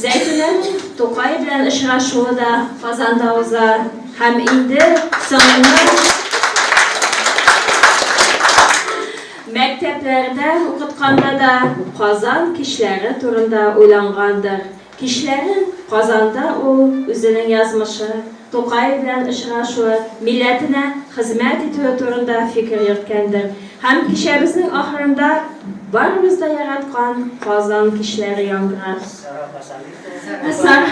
Зәйтүнәнең Тукай белән очрашуы да Казанда уза. Һәм инде соңыннан мәктәпләрдә укытканда да Казан кичләре турында уйлангандыр. Кичләрен Казанда ул үзенең язмышы, Тукай белән очрашуы, милләтенә хезмәт итүе турында фикер йөрткәндер. Һәм кичәбезнең ахырында барыбыз да яраткан Казан кичләре яңгырар. Сара.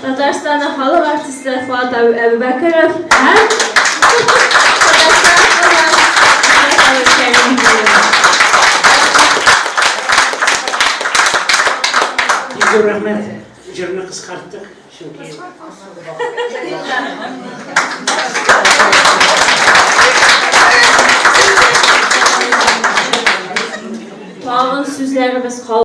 Татарстанның халык артисты Фуат Әбүбәкеров һәм Бик зур рәхмәт. Җырны кыскарттык, чөнки Тагын сүзләребез калды.